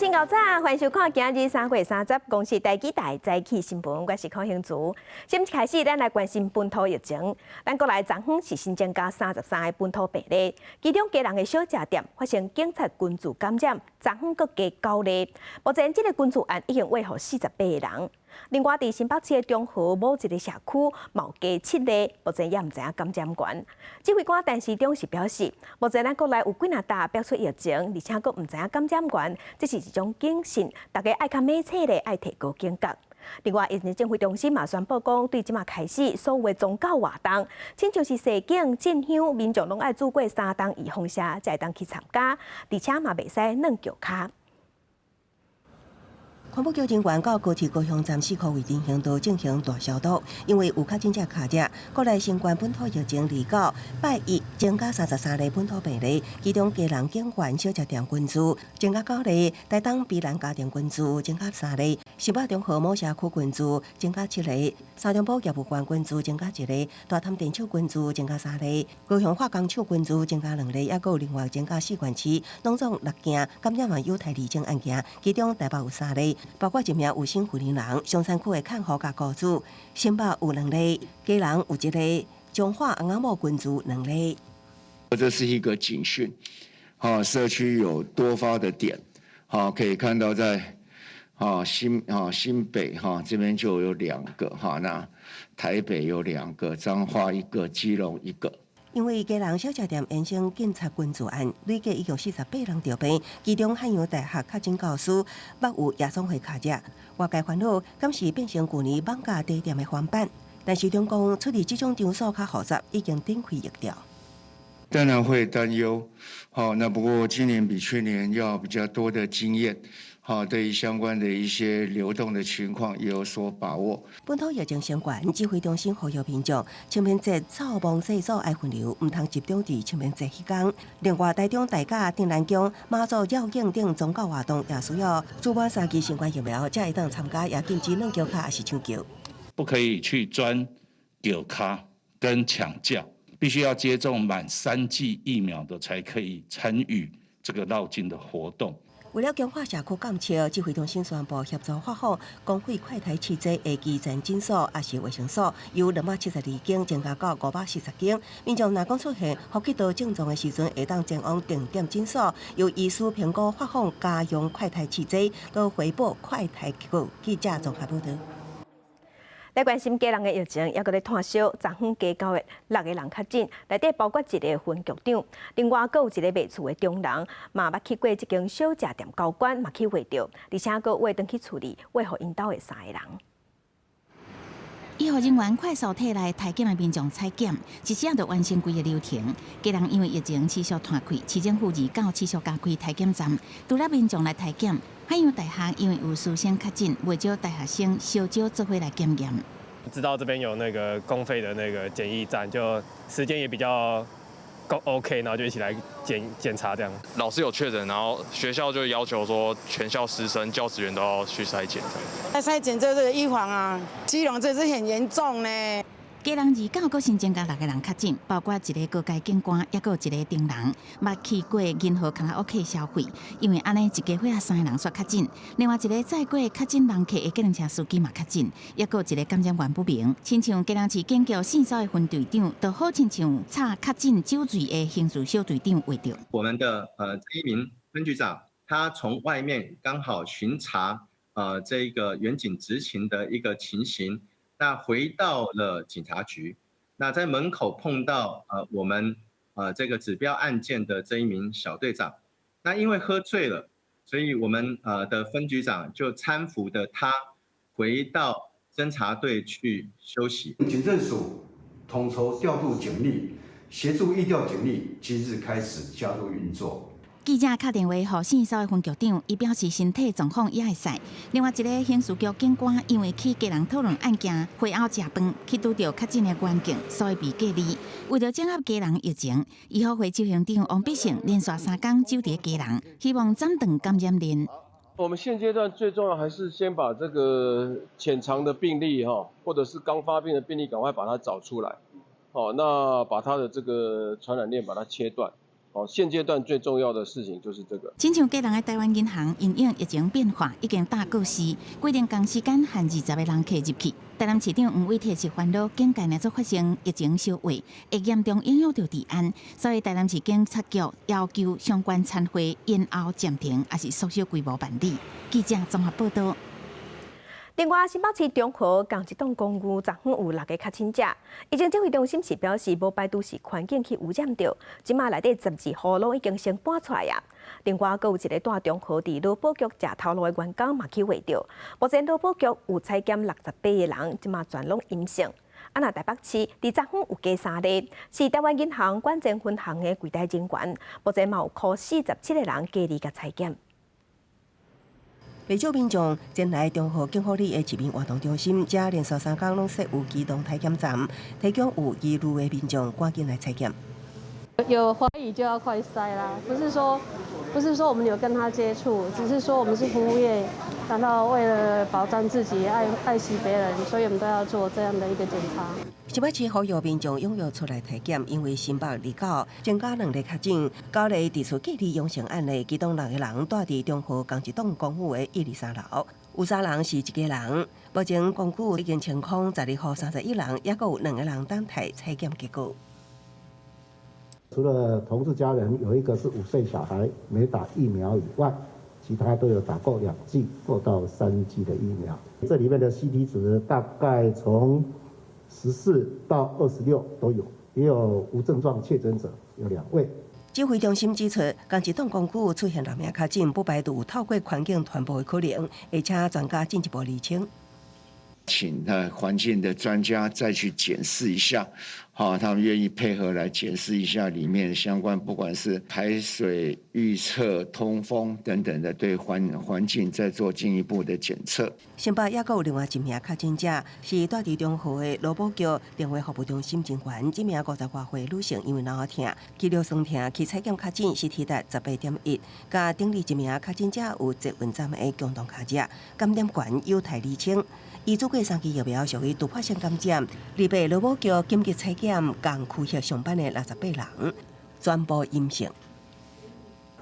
請夠早，歡迎收看今日3月30公視台語台早起新聞，我是柯興竹。先開始，咱來關心本土疫情。咱國內昨昏是新增加33個本土病例，其中基隆的小食店發生警察群聚感染，昨昏閣加九例。目前這個群聚案已經挖予48個人。另外，佇新北市的中和某一個社區，嘛有加七例，目前也毋知影感染源。指揮官陳時中是表示，目前咱國內有幾若搭爆出疫情，而且閣毋知影感染源，這是一種警訊，大家愛較密切咧，愛提高警覺。另外，疫情指揮中心嘛宣布講，對這馬開始，所有的宗教活動，親像是踅井、進香，民眾攏愛注過三針預防射，才會當去參加，而且嘛袂使軟轎跤。環保局人員到高鐵高雄站四箍圍人行道進行大消毒，因為有確診者卡遮。國內新冠本土疫情二九拜一增加33例本土病例，其中基隆警員小食店群聚增加九例，台東宜蘭家庭群聚增加三例，新北中和某社區群聚增加七例，三重埔業務員群聚增加一例，大潭電廠群聚增加三例，高雄化工廠群聚增加兩例，抑閣有另外增加四縣市，攏總六件感染源有待厘清案件，其中台北有三例。包括一名有身婦人，松山區的看護佮雇主，新北有兩例，基隆有一例，彰化翁仔某群聚兩例。這是一個警訊，社區有多發的點，可以看到在新北這邊就有兩個，那台北有兩個，彰化一個，基隆一個。因為基隆小食店衍生警察群聚案，累計已經48人著病，其中漢陽大學確診教師捌有夜總會卡者，外界煩惱，敢是變成舊年網咖茶店的翻版？但是中共出入這種場所較複雜，已經展開疫調。當然會擔憂，好，那不過今年比去年要比較多的經驗，好，對於相關的一些流動的情況也有所把握。本土疫情相關，指揮中心呼籲民眾，清明節灶王祭祖愛分流，毋通集中佇清明節彼工。另外，台中大甲鎮瀾宮媽祖繞境等宗教活動也需要注滿三劑新冠疫苗，才會當參加，也禁止軟轎跤抑是搶轎。不可以去鑽轎跤跟搶轎。必須要接種滿三劑疫苗的，才可以參與這個繞境的活動。為了強化社區監測，指揮中心宣布協助發放公費快篩試劑的基層診所，抑是衛生所，由272間增加到540間。民眾若講出現呼吸道症狀的時陣，會當前往定點診所，由醫師評估發放家用快篩試劑，閣回報快篩結果。記者綜合報導。來關心基隆的疫情，猶閣咧湠燒，昨昏加九個六個人確診，內底包括一個分局長，另外閣有一個賣厝的中人，嘛捌去過這間小食店交關，嘛去挖著，而且閣挖轉去厝裡挖予𪜶兜的三個人。醫護人員快速替來篩檢的民眾採檢，一時仔就完成規个流程。基隆因為疫情持續湠開，市政府二九持續加開篩檢站，除了民眾來篩檢，漢陽大學因為有師生確診，袂少大學生小招做伙來檢驗。知道這邊有那個公費的那個檢疫站，就時間也比較夠 OK，然後就一起來檢查這樣。老師有確診，然後學校就要求說全校師生、教職員都要去篩檢。篩檢這個預防啊，基隆這是很嚴重呢。基隆二九閣新增加六個人確診，包括一個高階警官，抑閣有一個中人，捌去過銀河卡拉 OK 消費，因為按呢一家伙仔三個人煞確診，另外一個載過確診人客的計程車司機嘛確診，抑閣有一個感染源不明。親像基隆市警局線索的分隊長，就好親像查確診酒醉的刑事小隊長挖著。我們的這一名分局長，他從外面剛好巡查這個員警執勤的一個情形。那回到了警察局，那在門口碰到我們這個指標案件的這一名小隊長，那因為喝醉了，所以我們的分局長就攙扶的他回到偵查隊去休息。警政署統籌調度警力，協助疫調警力，今日開始加入運作。記者敲電話予線索的分局長，伊表示身體狀況也會使。另外一個刑事局警官因為去基隆討論案件，會後食飯去拄著確診的員警，所以被隔離。為著整合基隆疫情，醫復會執行長王必勝連續三工守佇基隆，希望斬斷感染鏈。我們現階段最重要還是先把這個潛藏的病例哈，或者是剛發病的病例，趕快把它找出來，好，那把它的這個傳染鏈把它切斷。哦，現階段最重要的事情就是這個。親像基隆的台灣銀行，因應疫情變化，已經大過時，規定仝時間限20個人客入去。台南市長黃偉哲是煩惱警界若做發生疫情小話，會嚴重影響著治安，所以台南市警察局要求相關餐會延後暫停，抑是縮小規模辦理。記者綜合報道。另外，新北市中和仝一棟公寓昨昏有六个確診者，疫情指揮中心是表示無排除是環境去污染著，這馬內底十二戶攏已經先搬出來啊。另外，閣有一个蹛中和佇勞保局食頭路的員工嘛去確著，目前勞保局有採檢68個人，這馬全攏陰性。啊，若台北市佇昨昏有加三例，是台灣銀行館前分行的櫃台人員，目前嘛有予47個人隔離佮採檢。袂少民眾前來中和景福里的市民活動中心，遮連續三工攏設有機動體檢站，提供有疑慮的民眾趕緊來採檢。有懷疑就要快篩啦，不是說我們有跟他接觸，只是說我們是服務業，然後為了保障自己、愛惜別人，所以我們都要做這樣的一個檢查。新北市呼籲民眾踴躍出來體檢，因為新北二九增加兩例確診，九例佇厝隔離陽性案例，其中六個人蹛佇中和仝一棟公寓的123樓，有三人是一家人。目前公寓已經清空12戶31人，猶閣有兩個人等待採檢結果。除了同住家人有一個是5歲小孩沒打疫苗以外，其他都有打過2劑或到3劑的疫苗。這裡面的 CT 值大概從14到26都有，也有無症狀確診者有兩位。指揮中心指出，仝一棟公寓出現六名確診，不排除有透過環境傳播的可能，而且專家進一步釐清。請那環境的專家再去檢視一下，好，他們願意配合來檢視一下裡面相關，不管是排水預測、通風等等的，對環境再做進一步的檢測。新北猶閣有另外一名確診者，是蹛佇中和的勞保局電話服務中心人員，這名50外歲女性因為腦疼、肌肉痠痛去採檢確診，CT 值18.1，佮頂日一名確診者有捷運站的共同跤者，感染源有待釐清。伊注過三劑疫苗屬於突破性感染，二八勞保局緊急採檢仝區域上班的68人，全部陰性。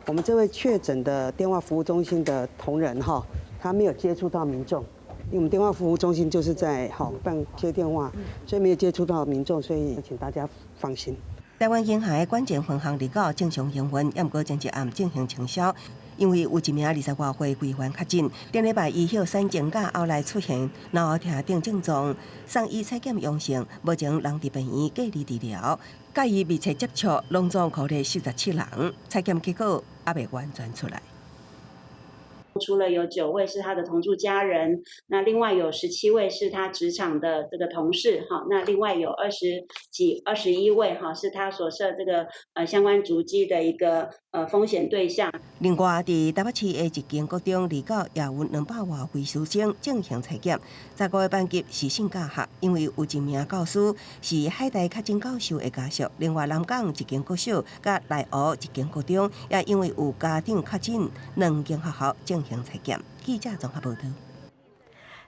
我們這位確診的電話服務中心的同仁哈，他沒有接觸到民眾，因為我們電話服務中心就是在好辦接電話，所以沒有接觸到民眾，所以請大家放心。台灣銀行的館前分行二九正常營運，猶毋過前一暗進行清消，因為有一名20外歲櫃員確診，頂禮拜伊歇產前假後來出現腦痛等症狀，送醫採檢陽性，目前人佇病院隔離治療，佮伊密切接觸，攏總確診47人，採檢結果猶未完全出來。除了有9位是他的同住家人，那另外有17位是他職場的這個同事，哈，那另外有20幾、21位哈，是他所設這個相關足跡的一個風險對象。另外，佇台北市的一間國中二九也有200外位師生進行採檢，15個班級是性教學，因為有一名教師是海大確診教授的家屬。另外，南港一間國小佮內湖一間國中，也因為有家長確診，兩間學校進行採檢。記者綜合報導。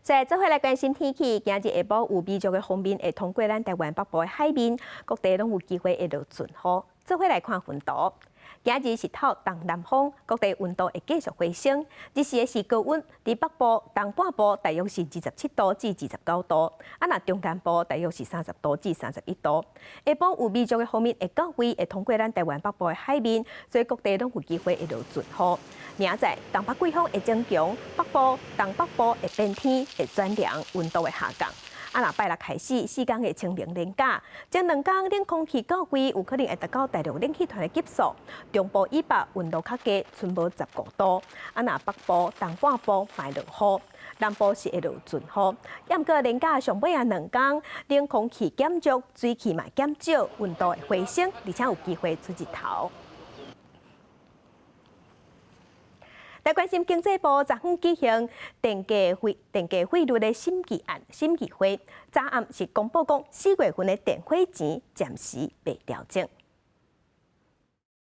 再做伙來關心天氣，今日下晡有微弱的鋒面會通過咱台灣北部的海面，各地攏有機會會落陣雨。做伙來看雲圖。今日是透東南風，各地溫度會繼續回升。日時的是高溫，佇北部、東半部大約是27度至29度，啊，若中南部大約是30度至31度。下晡有微弱的鋒面會到位，會通過咱台灣北部的海面，所以各地攏有機會會落陣雨。明仔載東北季風會增強，北部、東北部會變天，會轉涼，溫度會下降。啊，若拜六開始，四工的清明連假，這兩工冷空氣到位，有可能會達到大陸冷氣團的級數。中部以北溫度較低，賰無15度。啊，若北部、東半部會落雨，南部是會落陣雨。猶毋過連假上尾仔兩工，冷空氣減弱，水汽嘛減少，溫度會回升，而且有機會出日頭。來關心經濟部昨昏舉行電價匯率的審議案審議會，昨暗是公布講4月份的電火錢暫時袂調整。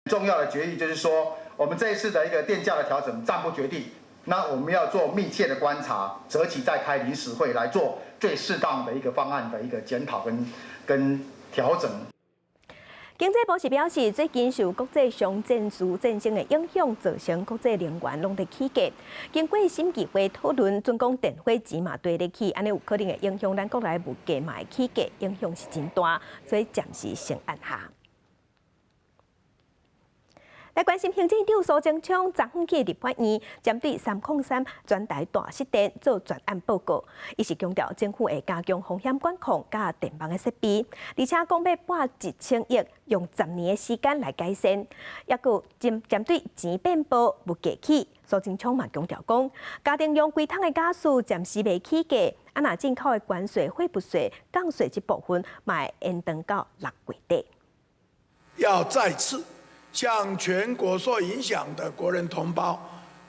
重要的決議就是說，我們這一次的一個電價的調整暫不決定，那我們要做密切的觀察，擇期再開臨時會來做最適當的一個方案的一個檢討跟調整。經濟部是表示，最近受國際上戰事戰爭的影響，造成國際能源攏佇起價。經過審議會討論，準講電火錢嘛綴咧起，按呢有可能會影響咱國內物價嘛會起價，影響是真大，所以暫時先按下。來關心行政院長蘇貞昌昨昏去立法院，針對303全台大失電做專案報告。伊是強調政府會加強風險管控佮電網的設備，而且講欲撥1000億，用10年的時間來改善。抑閣針對錢變薄、物價起，蘇貞昌嘛強調講，家庭用規桶的家私暫時袂起價，啊若進口的關稅、貨物稅、降稅這部分，嘛會延長到6月底。要再次向全國受影響的國人同胞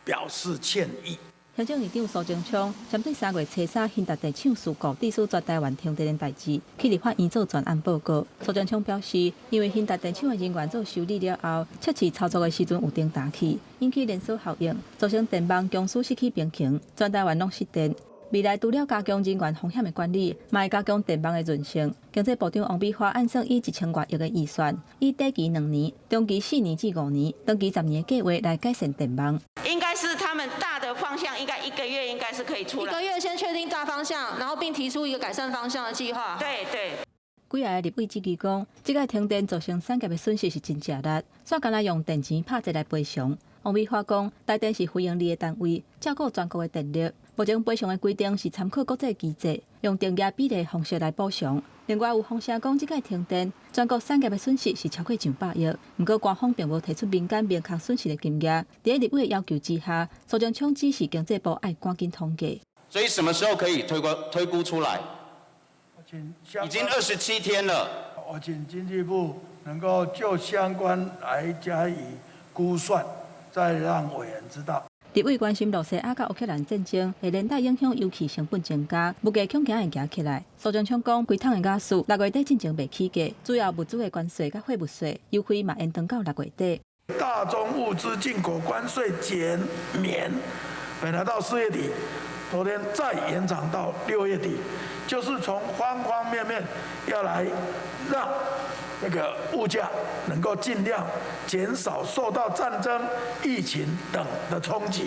表示歉意。行政院長蘇貞昌針對3月初三興達電廠事故，致使全台灣停電的代誌，去立法院做專案報告。蘇貞昌表示，因為興達電廠的人員做修理了後，測試操作的時陣有叮彈去，引起連鎖效應，造成電網公司失去平衡，全台灣攏失電。未來除了加強人員風險的管理，嘛會加強電網的韌性。經濟部長王美花按算以1000外億的預算，以短期2年、中期4年至5年、長期10年的計畫來改善電網。應該是他們大的方向，應該一個月應該是可以出來。一個月先確定大方向，然後並提出一個改善方向的計劃。對對。幾个立委質疑講，這個停電造成產業的損失是真吃力，煞干焦用電錢拍折來賠償。王美花講，台電是非營利的單位，照顧全國的電力。目前賠償的規定是參考國際機制，用定額比例方式來補償。另外有風聲講，這擺停電，全國產業的損失是超過上百億。毋過官方並無提出民間明確損失的金額。佇立委的要求之下，蘇貞昌指示經濟部愛趕緊統計。所以什麼時候可以推估出來？已經27天了。我請經濟部能夠就相關來加以估算，再讓委員知道。立委關心羅西亞佮烏克蘭戰爭會連帶影響油氣成本增加，物價恐驚會夯起來。蘇貞昌講，規桶的瓦斯6月底進前袂起價，主要物資的關稅佮貨物稅優惠嘛延長到6月底。大宗物資進口關稅減免，本來到4月底，昨天再延長到6月底，就是從方方面面要來讓那個物價能夠盡量減少受到戰爭、疫情等的衝擊。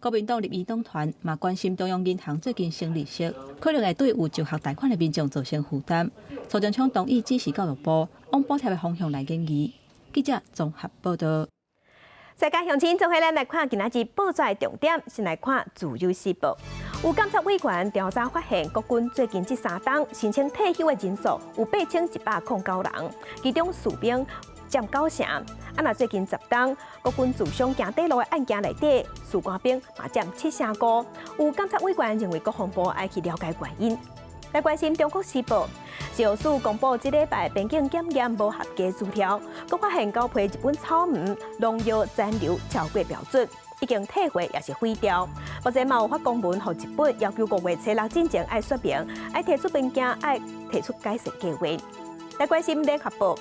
國民黨立院黨團嘛關心中央銀行最近升利息，可能會對有就學貸款的民眾造成負擔。蘇貞昌同意指示教育部往補貼的方向來研議。記者綜合報道。世界鄉親，做伙咱來看今仔日報紙的重點，先來看《自由時報》。有監察委員調查發現，國軍最近這3冬申請退休的人數有8109人，其中士兵佔9成。啊，若最近10冬國軍自傷行短路的案件內底，士官兵嘛佔7成5。有監察委員認為國防部愛去了解原因。來關心《中國時報》，食藥署公布這禮拜邊境檢驗無合格資料，閣發現9批日本草莓農藥殘留超過標準，已經退貨抑是毀掉。目前嘛有發公文予日本，要求5月初6進前愛說明，愛提出文件，愛提出改善計劃。來關心聯合報，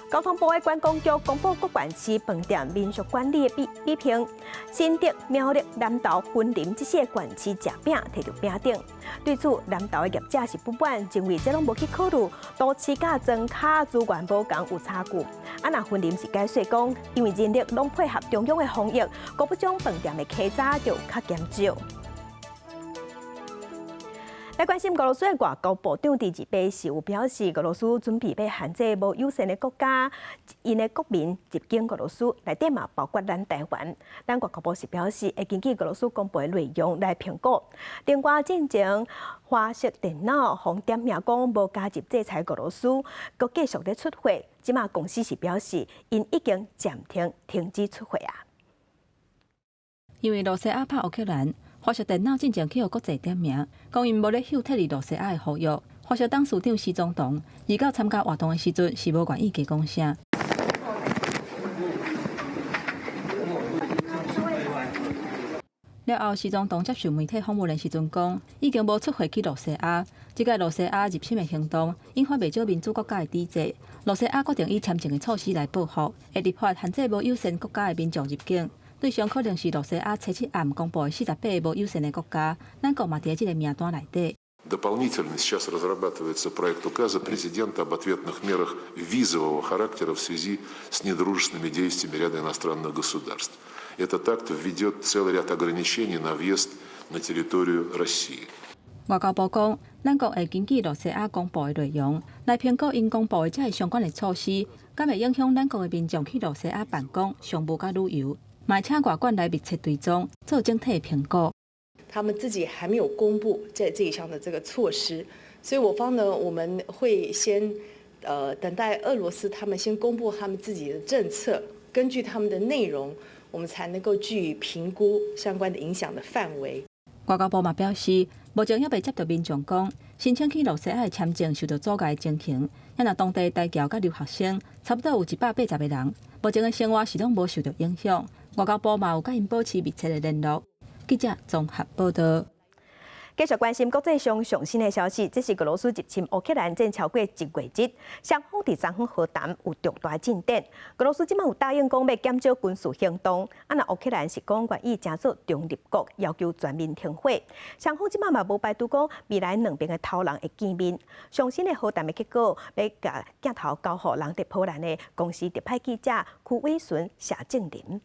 交通部的觀光局公布各縣市飯店民宿管理的比評，新竹、苗栗、南投、雲林這些縣市食餅提著餅頂。對此，南投的業者是不滿，認為這攏無去考慮都市佮莊跤資源無仝有差距。啊，若雲林是解說講，因為人力攏配合中央的防疫，閣不將飯店的開早就較減少。來關心俄羅斯的外交部長佇2八時有表示，俄羅斯準備欲限制無友善的國家，𪜶的國民入境俄羅斯，內底嘛包括咱台灣。咱外交部是表示，會根據俄羅斯公布的內容來評估。另外，進前華碩電腦予點名講無加入制裁俄羅斯，閣繼續咧出貨。這馬公司是表示，𪜶已經暫停停止出貨啊。因為羅西亞拍烏克蘭。華碩電腦進前去予國際點名，講𪜶無咧秀撤離羅西亞的合約。華碩董事長施宗東29參加活動的時陣是無願意加講啥。了後，施宗東接受媒體訪問的時陣講，已經無出貨去羅西亞。這個羅西亞入侵的行動引發袂少民主國家的抵制。羅西亞決定以簽證的措施來報復，會立法限制無友善國家的民眾入境。對象可能是羅西亞初七暗公布的48個無友善的國家，咱國嘛佇這個名單內底。Дополнительно сейчас разрабатывается проект указа президента об ответных мерах визового характера в связи с недружественными действиями ряда иностранных государств. Этот акт введет целый ряд ограничений на въезд на территорию России. 外交部講，咱國會根據露西亞公布的內容來評估𪜶公布的這个相關的措施，敢會影響咱國的民眾去露西亞辦公、商務佮旅遊，嘛會請外管來密切追蹤，做整體的評估。他們自己還沒有公布這一項的這個措施，所以我方呢，我們會先等待俄羅斯他們先公布他們自己的政策，根據他們的內容，我們才能夠去評估相關的影響的範圍。外交部嘛表示，目前猶未接到民眾講申請去露西亞的簽證受到阻礙的情形，啊若當地台僑佮留學生差不多有180個人，目前的生活是攏無受到影響。外交部嘛有佮𪜶保持密切的聯絡。記者綜合報道。繼續關心國際上上新的消息，這是俄羅斯入侵烏克蘭戰超過一月日，雙方佇昨昏和談有重大進展。俄羅斯這馬有答應講欲減少軍事行動，啊若烏克蘭是講願意成做中立國，要求全面停火。雙方這馬嘛無排除講未來兩邊的頭人會見面。上新的和談的結果，欲共鏡頭交予人佇波蘭的公視特派記者邱偉純、謝正林。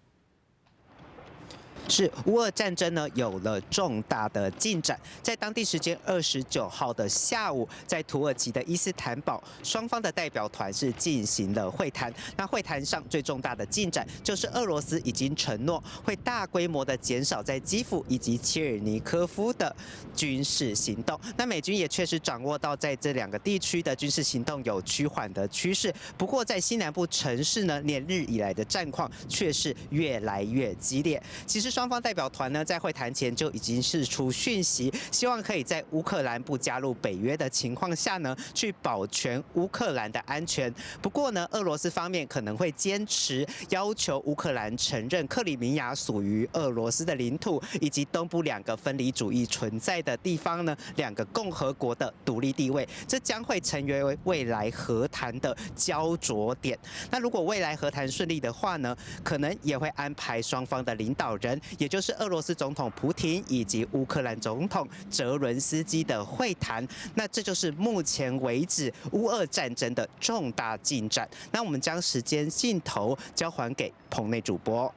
是烏俄戰爭呢有了重大的進展，在當地時間29號的下午，在土耳其的伊斯坦堡，雙方的代表團是進行了會談。那會談上最重大的進展，就是俄羅斯已經承諾會大規模的減少在基輔以及切爾尼科夫的軍事行動。那美軍也確實掌握到在這兩個地區的軍事行動有趨緩的趨勢。不過在西南部城市呢，連日以來的戰況卻是越來越激烈。其實雙方代表團呢，在會談前就已經釋出訊息，希望可以在烏克蘭不加入北約的情況下呢，去保全烏克蘭的安全。不過呢，俄羅斯方面可能會堅持要求烏克蘭承認克里米亞屬於俄羅斯的領土，以及東部兩個分離主義存在的地方呢，兩個共和國的獨立地位。這將會成為未來和談的焦灼點。那如果未來和談順利的話呢，可能也會安排雙方的領導人，也就是俄羅斯總統普廷以及烏克蘭總統澤倫斯基的會談。那這就是目前為止烏俄戰爭的重大進展。那我們將時間鏡頭交還給棚內主播。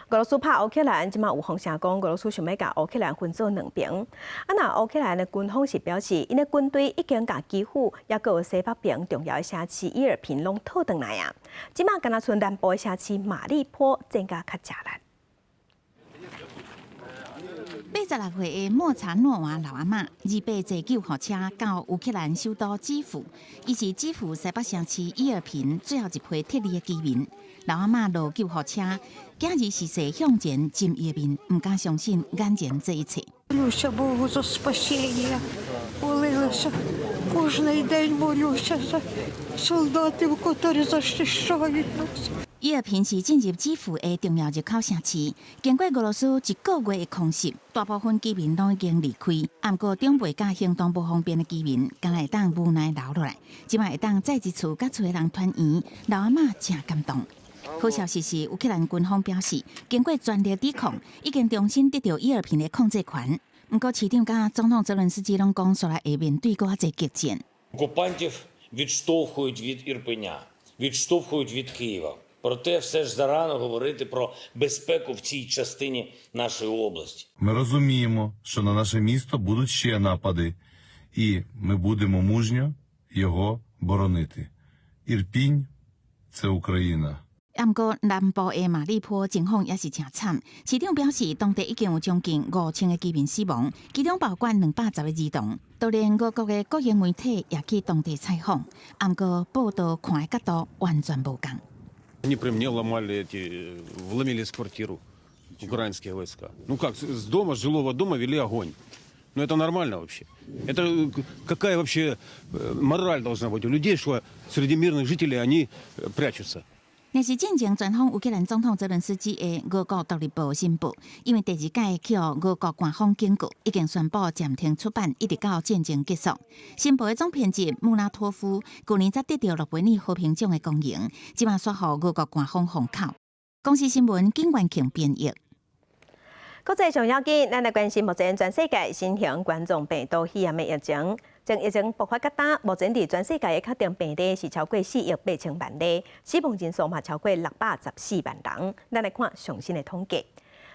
俄羅斯拍烏克蘭，這馬有風聲講，俄羅斯想欲共烏克蘭分做兩邊。啊，若烏克蘭的軍方是表示，𪜶的軍隊已經共基輔，抑閣有西北邊重要的城市伊爾平攏討轉來啊。這馬敢若賰南部的城市馬利波戰甲較食力。86歲的莫查諾娃老阿嬤，二八坐救護車到烏克蘭首都基輔，伊是基輔西北城市伊爾平最後一批撤離的居民。老阿嬤落救護車，囝兒是勢向前親伊的面，毋敢相信眼前這一切。 Молюся Богу за спасіння. Молилася. Кожний день молюся за солдатів, котрі захищають нас. 伊爾平是進入基輔的重要入口城市。經過俄羅斯一個月的空襲，大部分居民攏已經離開。毋過長輩佮行動無方便的居民，敢若會當無奈留落來。這擺會當再一次佮厝的人團圓，老阿嬤誠感動。好消息是，烏克蘭軍方表示，經過全力抵抗，已經重新得到伊爾平的控制權。毋過市長佮總統澤倫斯基攏講，煞來會面對閣較濟激戰。 Окупантів відштовхують від Ірпеня, відштовхують від Києва. Проте все ж зарано говорити про безпеку в цій частині нашої області. Ми розуміємо, що на наше місто будуть ще напади, і ми будемо мужньо його боронити. Ірпінь це Україна. 毋過南部的馬里波情況也是誠慘。市長表示，當地已經有將近5000個居民死亡，其中包括210個兒童。就連俄國的國營媒體也去當地採訪，毋過報道看的角度完全無仝。 Они при мне ломали эти, вломились в квартиру, украинские войска. Ну как, с дома, с жилого дома вели огонь. Ну это нормально вообще? Это какая вообще мораль должна быть у людей, что среди мирных жителей они прячутся? 那是進前專訪烏克蘭總統澤倫斯基的俄國獨立報新報，因為第二屆去予俄國官方警告，已經宣布暫停出版，一直到戰爭結束。新報的總編輯穆拉托夫舊年才得著諾貝爾和平獎的光榮，這馬煞予俄國官方封口。公視新聞金元慶編譯。國際上要緊，咱來關心目前全世界新型冠狀病毒肺炎的疫情。從疫情爆發到今，目前佇全世界的確診病例是超過4億8千萬例，死亡人數嘛超過614萬人。咱來看上新的統計。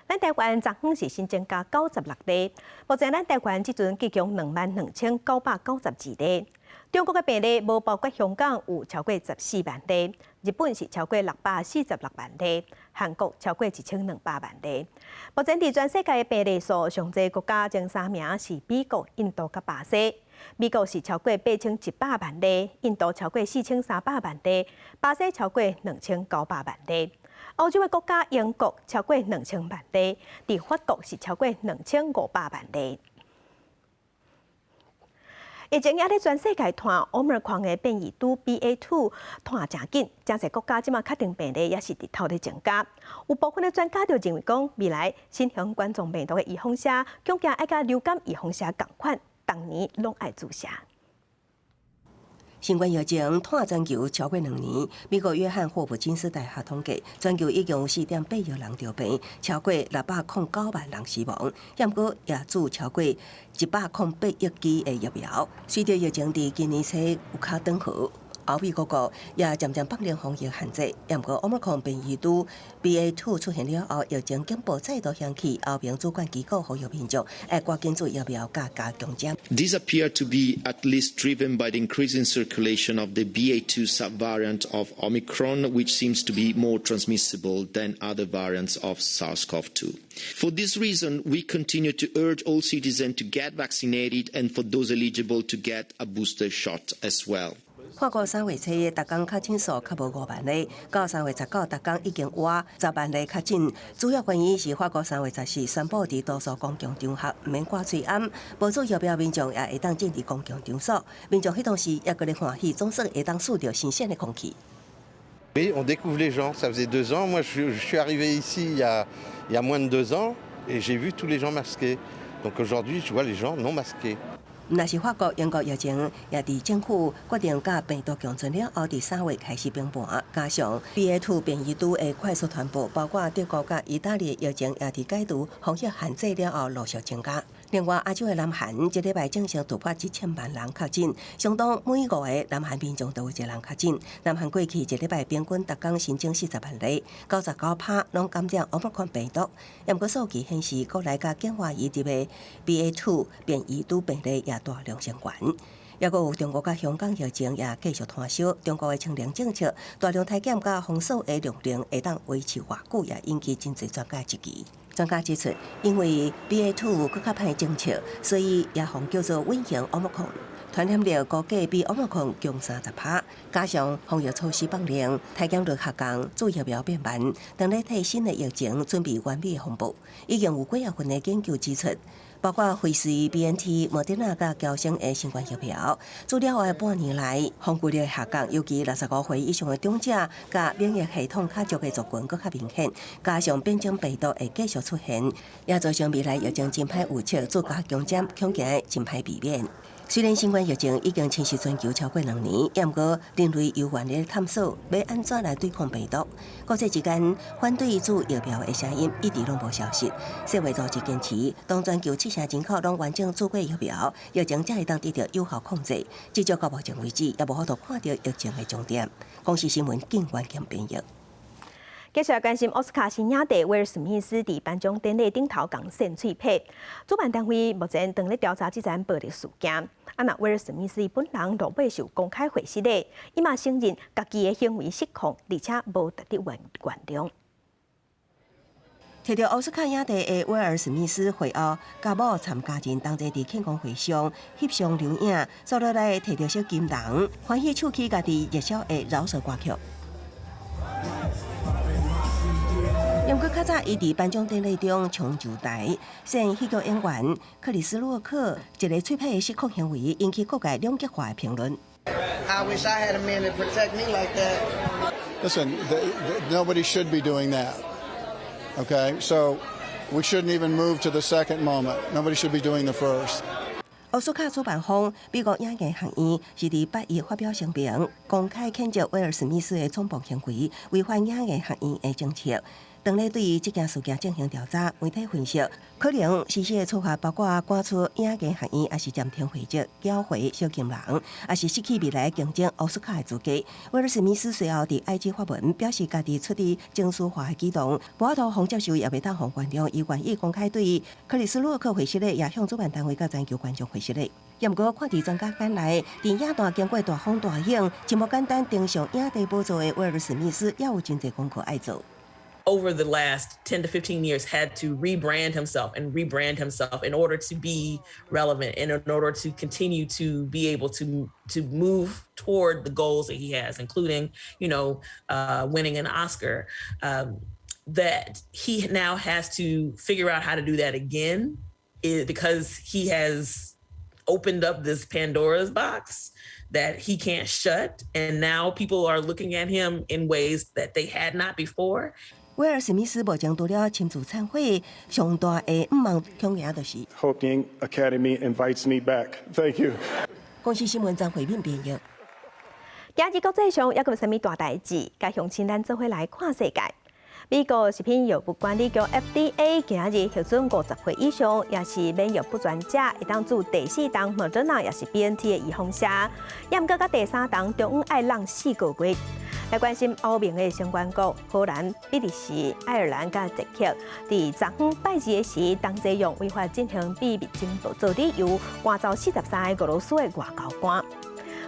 咱台灣昨昏是新增加96例，目前咱台灣這陣總共22,992例。中國的病例無包括香港有超過14萬例，日本是超過646萬例，韓國超過1200萬例。目前佇全世界的病例數上濟國家前三名是美國、印度佮巴西。美國是超過8100萬例，印度超過4300萬例，巴西超過2900萬例。歐洲的國家英國超過2000萬例，佇法國是超過2500萬例。疫情也咧全世界傳 Omicron 的變異株 BA.2 傳誠緊，誠濟國家這馬確診病例也是直透咧增加。有部分的專家就認為講，未來新型冠狀病毒的預防射，恐驚愛佮流感預防射仝款，逐年攏愛注射。新冠疫情拖全球超過2年，美國約翰霍普金斯大學統計，全球已經有4.8億人著病，超過609萬人死亡。毋過也注超過108億劑的疫苗。隨著疫情佇今年初有較轉好，歐美各國也漸漸放寬防疫限制。毋過 Omicron 變異株 BA.2 出現了後，疫情警報再度響起，歐盟主管機構呼籲民眾愛趕緊注疫苗佮加強針。 These appear to be at least driven by the increasing circulation of the BA.2 subvariant of Omicron, which seems to be more transmissible than other variants of SARS-CoV-2. For this reason, we continue to urge all citizens to get vaccinated and for those eligible to get a booster shot as well. 法國3月初，逐工確診數較無5萬例，到3月19，逐工已經倚10萬例確診。主要原因是法國3月14宣布佇多數公共場合毋免掛喙罨，無注疫苗民眾也會當進入公共場所。民眾彼當時也閣咧歡喜，總算會當吸著新鮮的空氣。 Oui, on découvre les gens. Ça faisait 2 ans. Moi, je suis arrivé ici il y a moins de 2 ans et j'ai vu tous les gens masqués. Donc aujourd'hui, je vois les gens non masqués. 毋但是法國、英國疫情也佇政府決定佮病毒共存了後，佇3月開始崩盤，加上 BA.2 變異株的快速傳播，包括德國佮意大利疫情也佇解除防疫限制了後陸續增加。另外，亞洲的南韓這禮拜正式突破1000萬人確診，相當每五個南韓民眾都有一個人確診。南韓過去一禮拜平均逐工新增40萬例，99%攏感染奧密克戎病毒。毋過數據顯示，國內佮境外移入的 BA.2 變異株病例也大量升懸。抑閣有中國佮香港疫情也繼續湠燒，中國的清零政策、大量篩檢佮封鎖的量能會當維持偌久，也引起真濟專家質疑。專家指出，因為 BA.2 閣較歹偵測，所以也予叫做隱形奧密克戎，傳染力估計比奧密克戎強30%。加上防疫措施放寬，篩檢率下降，注疫苗變慢，當咧替新的疫情準備完美的風暴。已經有幾仔份的研究指出，包括輝瑞、BNT、莫德納佮嬌生的新冠疫苗，注了後的半年來，防護力下降，尤其65歲以上的長者，佮免疫系統較弱的族群閣較明顯。加上變種病毒會繼續出現，也造成未來疫情真歹預測，注加強針恐驚真歹避免。雖然新冠疫情已經侵襲全球超過2年，毋過人類猶原咧探索欲按怎來對抗病毒。國際之間反對注疫苗的聲音一直攏無消失。世衛組織堅持，當全球七成人口攏完整注過疫苗，疫情才會當得到有效控制。至少到目前為止，也無法度看著疫情的終點。公視新聞警員兼編譯。繼續來關心奧斯卡新影帝威爾史密斯佇頒獎典禮頂頭共扇喙䫌，主辦單位目前正咧調查這場暴力事件。啊，若威爾史密斯本人落尾是有公開回失禮，伊嘛承認家己的行為失控，而且無值得原諒。摕著奧斯卡影帝的威爾史密斯會後，佮某參家人同齊佇慶功會上翕相留影，紲落來摕著小金人，歡喜唱起家己熱銷的饒舌歌曲。毋過較早，伊佇頒獎典禮中衝上台，扇喜劇演員克里斯洛克一个喙䫌的失控行為，引起各界兩極化的評論。 I wish I had a man to protect me like that. Listen, nobody should be doing that. Okay, so we shouldn't even move to the second moment. Nobody should be doing the first. 奧斯卡主辦方美國影藝學院是佇8月發表聲明，公開譴責威爾史密斯的衝暴行為，違反影藝學院的政策。當咧對這件事件進行調查，媒體分析可能實施的處罰包括趕出影藝學院，抑是暫停會籍、繳回賞金人，抑是失去未來競爭奧斯卡的資格。威爾史密斯隨後佇 IG 發文表示，家己出自情緒化的舉動，無法度予接受，也袂當予原諒，伊願意公開對克里斯洛克回失禮，也向主辦單位佮全球觀眾回失禮。毋過看佇專家眼內，佇影壇經過大風大浪，真無簡單登上影帝寶座的威爾史密斯，也有真濟功課愛做。 Over the last 10 to 15 years had to rebrand himself and rebrand himself in order to be relevant and in order to continue to be able to move toward the goals that he has, including winning an Oscar. That he now has to figure out how to do that again is because he has opened up this Pandora's box that he can't shut. And now people are looking at him in ways that they had not before. 威爾史密斯目前除了親自懺悔，上大的毋望恐驚就是。 Hope the Academy invites me back. Thank you. 公視新聞張惠敏編譯。今日國際上猶閣有啥物大代誌？共鄉親咱做伙來看世界。美國食品藥物管理局 FDA 今日核准50歲以上，抑是免疫不全者，會當注第四筒莫德納抑是 BNT 的預防射。也毋過佮第三筒中央愛櫳4個月。來關心歐盟的成員國荷蘭、比利時、愛爾蘭佮捷克，佇昨昏拜二的時，同齊用違法進行秘密情報做理由，趕走43個俄羅斯的外交官。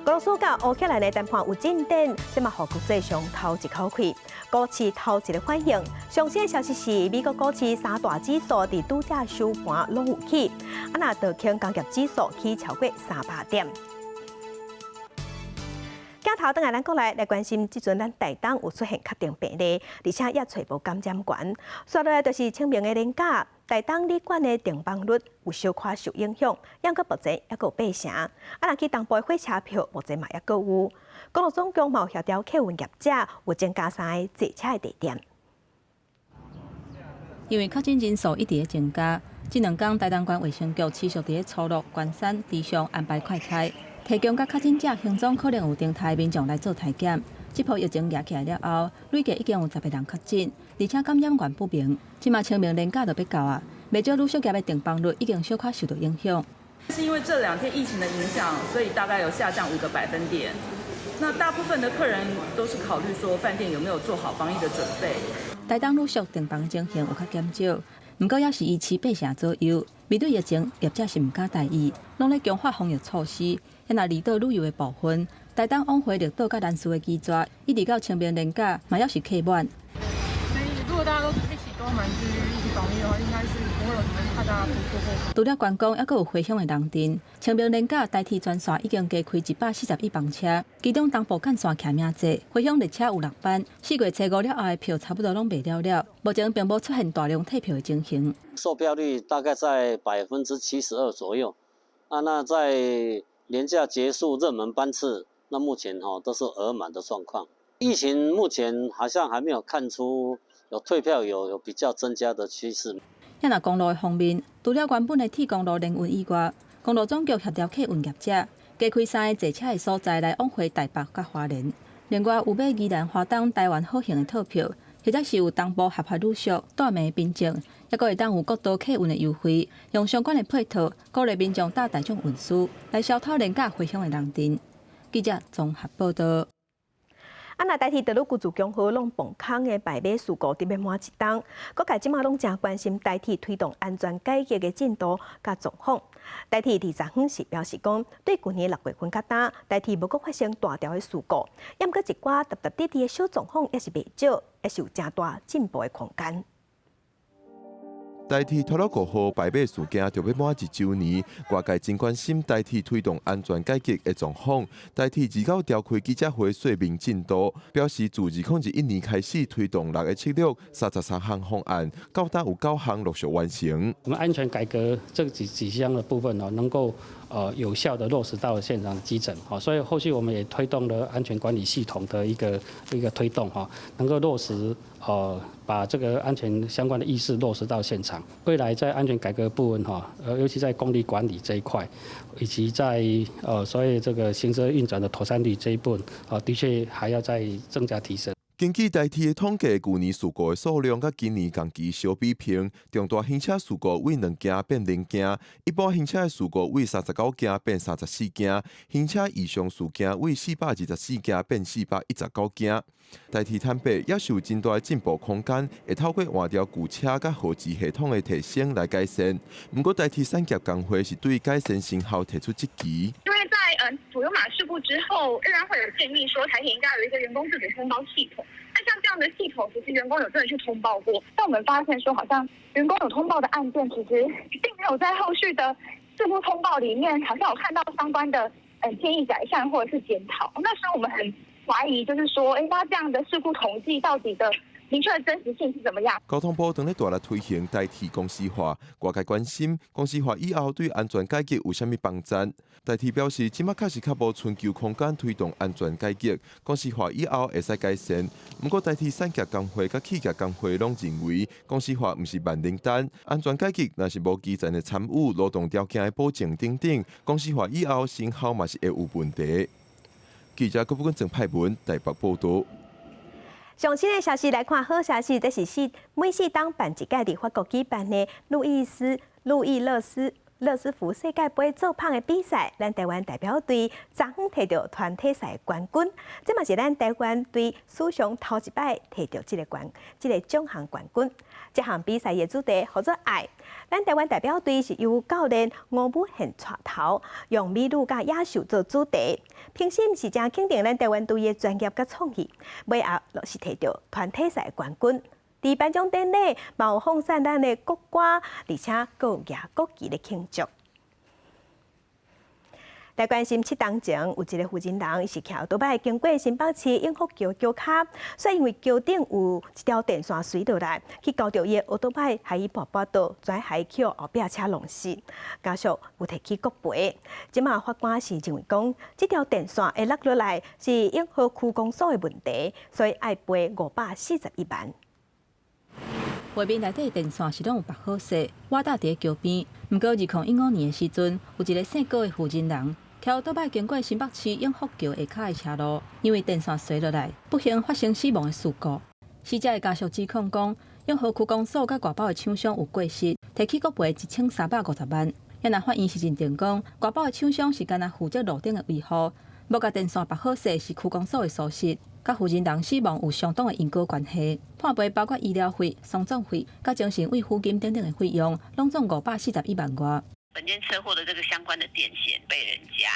俄羅斯佮烏克蘭的談判有進展，這嘛予國際上透一口氣，股市頭一个反應。上新的消息是，美國股市三大指數佇拄才收盤攏有起，啊若道瓊工業指數起超過300點。鏡頭轉來咱國內來關心，這陣咱台東有出現確定病例，而且也揣無感染源。紲落來就是清明的連假，台東旅館的訂房率有小可受影響，毋過目前猶閣有八成。啊，若去東部的火車票目前嘛猶閣有。公路總局嘛有協調客運業者有增加三个坐車的地點。因為確診人數一直咧增加，這兩工台東縣衛生局持續佇咧初鹿、關山、池上安排快篩，提供予確診者行蹤可能有動態民眾來做篩檢。這波疫情夯起來了後，累計已經有10個人確診，而且感染源不明。這馬清明連假就欲到啊，袂少旅宿業的訂房率已經小可受到影響。是因為這兩天疫情的影響，所以大概有下降5個百分點。那大部分的客人都是考慮說飯店有沒有做好防疫的準備。台東旅宿訂房情形有較減少，毋過猶是維持八成左右。面對疫情，業者是毋敢大意，攏咧強化防疫措施。若離島旅遊的部分，台東往回綠島佮蘭嶼的機逝，一直到清明連假，嘛猶是客滿。所以如果大家都一起都蠻自律、一起防疫的話，應該是不會有什麼太大的突破。除了觀光，猶閣有回鄉的人陣。清明連假台鐵全線已經加開141班車，其中東部幹線徛名濟，回鄉列車有六班。4月初5了後的票差不多攏賣了了，目前並無出現大量退票的情形。售票率大概在72%左右。啊，那在連假結束熱門班次，那目前哈都是額滿的狀況。疫情目前好像還沒有看出有退票有比較增加的趨勢。若公路的方面，除了原本的鐵公路聯運以外，公路總局協調客運業者，加開三个坐車的所在來往回台北佮花蓮。另外有買宜蘭花東台灣好行的套票，或者是有東部合法旅宿、蹛暝民眾，猶閣會當有國道客運的優惠，用相關的配套，鼓勵民眾搭大眾運輸來消除連假回鄉的人陣。記者綜合報道。啊，若台鐵著愈舊自強號攏磅空的排馬事故，佇欲滿一冬，各界這馬攏誠關心台鐵推動安全改革的進度佮狀況。台鐵佇昨昏是表示講，對舊年6月份到今，台鐵無閣發生大條的事故，毋過一寡沓沓滴滴的小狀況猶是袂少，猶是有誠大進步的空間。台鐵脫魯5號排馬事件就欲滿一週年，外界真關心台鐵推動安全改革的狀況。台鐵29召開記者會說明進度，表示自2021年開始推動六個策略、33項方案，到今有九項陸續完成。我們安全改革這幾項的部分呢，能夠有效的落實到現場基層，所以後續我們也推動了安全管理系統的一個推動，哈，能夠落實把這個安全相關的意識落實到現場。未來在安全改革部分，哈，尤其在工地管理這一塊，以及在所謂這個行車運轉的妥善率這一部分，的確還要再增加提升。根據台鐵的統計，舊年事故的數量佮今年仝期相比平，重大行車事故為2件變0件，一般行車的事故為39件變34件，行車異常事件為424件變419件。台鐵坦白，猶是有真大的進步空間，會透過換掉舊車佮後置系統的提升來改善。毋過，台鐵產業工會是對改善成效提出質疑。因為在普悠瑪事故之後，運安會有建議說，台鐵應該有一個員工自主通報系統。那像這樣的系統，其實員工有真的去通報過，但我們發現說，好像員工有通報的案件，其實並沒有在後續的事故通報裡面，好像有看到相關的建議改善或者是檢討。那時候我們很懷疑，就是說，那這樣的事故統計到底的明確的真實性是怎麼樣？交通部正咧大力推行台鐵公司化，外界關心公司化以後對安全改革有啥物幫助？台鐵表示，這馬確實較無尋求空間推動安全改革，公司化以後會使改善。毋過台鐵產業工會佮企業工會攏認為，公司化毋是萬靈丹，安全改革若是無基層的參與、勞動條件的保證等等，公司化以後成效嘛是會有問題。記者郭寶君、鄭派文台北報導。上新的消息來看，好消息，這是四每四冬辦一屆佇法國舉辦的路易斯路易勒斯勒斯福世界盃做麭的比賽，咱台灣代表隊昨昏提著團體賽冠軍，這嘛是咱台灣隊史上頭一擺提著這個冠這個獎項冠軍。這項比賽的主題號做愛，咱台灣代表隊是由教練吳武賢帶頭，用美女佮野獸做主題。評審是誠肯定咱台灣隊的專業佮創意，尾後是提著團體賽冠軍。佇頒獎典禮，嘛有放送咱的國歌，而且閣有舉國旗來慶祝。來關心七冬前有一个負責人，伊是騎歐多擺經過新北市永福橋橋跤，煞因為橋頂有一條電線垂落來，去勾著伊的歐多擺，害伊跋跋倒，跩害去予後壁車弄死。家屬有提起國賠。這馬法官是認為講，這條電線會落落來是永和區公所的問題，所以愛賠541萬。畫面內底電線是攏有縛好勢，倚搭佇橋邊。毋過2015年的時陣，有一个姓郭的負責人，騎歐多擺經過新北市永福橋下跤的車路，因為電線垂落來，不幸發生死亡的事故。死者的家屬指控講，永和區公所佮外包的廠商有過失，提起國賠1350萬。啊若法院是認定講，外包的廠商是干焦負責路頂的維護，無共電線縛好勢是區公所的疏失，佮負責人死亡有相當的因果關係。判賠包括醫療費、喪葬費、佮精神慰撫金等等的費用，攏總541萬外。本件車禍的這個相關的電線被人家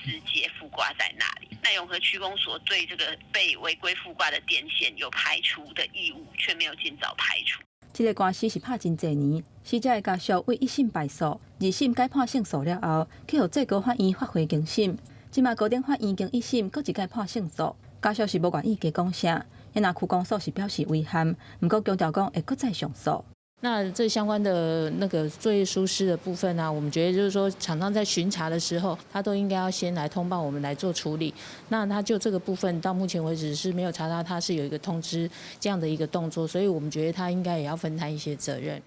私接附掛在那裡，那永和區公所對這個被違規附掛的電線有排除的義務，卻沒有盡早排除。這个官司是拍真濟年，死者的家屬為一審敗訴，二審改判勝訴了後，去予最高法院發回重審。這馬高等法院經一審，閣一擺判勝訴，家屬是無願意加講啥，若區公所是表示遺憾，毋過強調講會閣再上訴。那這相關的那個作業疏失的部分呢，我們覺得就是說，廠商在巡查的時候，他都應該要先來通報我們來做處理。那他就這個部分到目前為止是沒有查到他是有一個通知這樣的一個動作，所以我們覺得他應該也要分擔一些責任。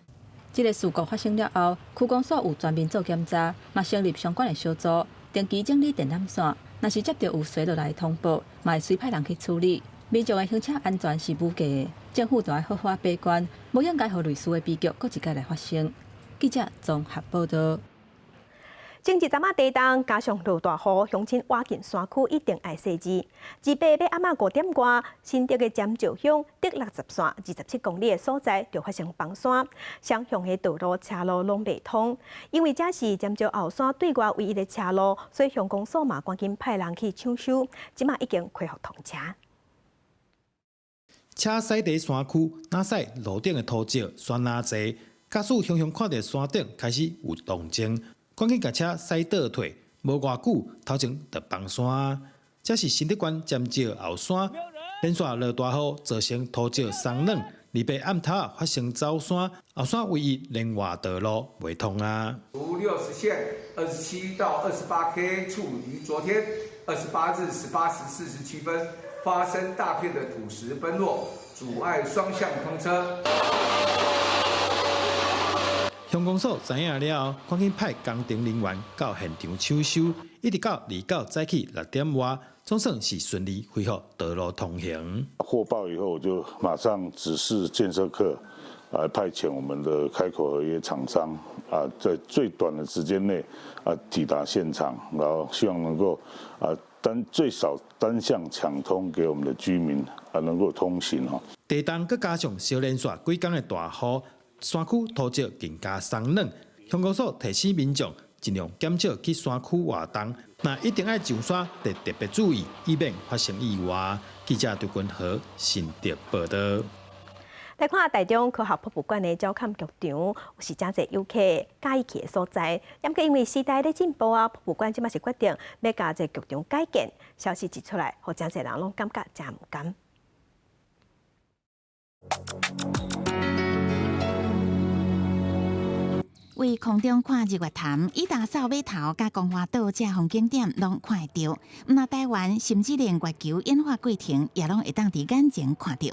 這个事故發生了後，區公所有全面做檢查，嘛成立相關的小組，定期整理電纜線。若是接著有垂落來通報，嘛會隨派人去處理。民眾的行車安全是無價的，政府就愛好好把關，無應該予類似的悲劇閣一擺來發生。記者綜合報導。前一陣仔地動，加上落大雨，鄉親倚近山區一定愛細緻。二八欲暗仔5點外，新竹的尖石鄉竹60線27公里的所在就發生崩山，雙向的道路車路攏袂通。因為這是尖石後山對外唯一的車路，所以鄉公所嘛趕緊派人去搶修，這馬已經恢復通車。車駛佇山區，若駛路頂的土石懸若濟，駕駛雄雄看著山頂開始有動靜，趕緊共車駛倒退，無偌久頭前就崩山。這是新竹縣尖石後山，連續落大雨，造成土石鬆軟，二八暗頭發生走山，後山唯一連外道路袂通啊。竹60線27到28 K 處於昨天28日18時47分發生大片的土石崩落，阻礙雙向通車。鄉公所知影了後，趕緊派工程人員到現場搶修，一直到29早起6點外，總算是順利恢復道路通行。獲報以後，我就馬上指示建設課，來派遣我們的開口合約廠商啊，在最短的時間內啊抵達現場，然後希望能夠啊單最少單向搶通給我們的居民啊能夠通行哦。地動閣加上小連續幾工的大雨，山區土石更加鬆軟，鄉公所提醒民眾盡量減少去山區活動，若一定愛上山，得特別注意，以免發生意外。記者張君和新竹報道。來看台中科學博物館的鳥瞰劇場，是誠濟遊客佮意去的所在。毋過因為時代咧進步啊，博物館這馬是決定欲共這個劇場改建。消息一出來，予誠濟人攏感覺誠毋甘。佇空中看日月潭、伊達掃碼頭、佮光華島這風景點攏看會著。毋但台灣，甚至連月球演化過程也攏會當佇眼前看著。